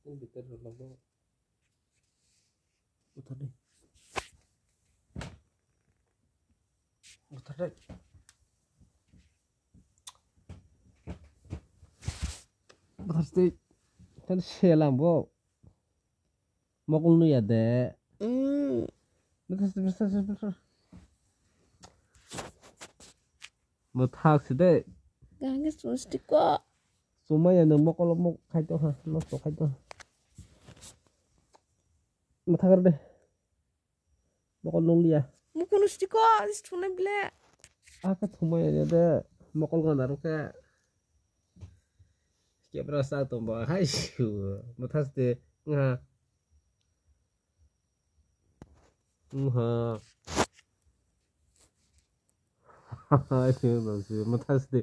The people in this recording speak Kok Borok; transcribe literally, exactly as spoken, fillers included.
Nini bitor rok logo. Buthar di. Buthar di. Buthar di. Kan selam bo. Mokol nuya de. Mm. Buthar di, buthar di, buthar di. Mwthak si de. Gangge susti ko. Sumaya nwng mokol mok khaito ha, nosto khaito. Mwthak de. Mokol nung liya. Mukunu susti ko, is thuna bile. Aka thumaya de, mokol gana roke. Kebra sa tomba, hai shu. Mwthak si de, nga. Wngha. Hai, se, se, mwthak si de.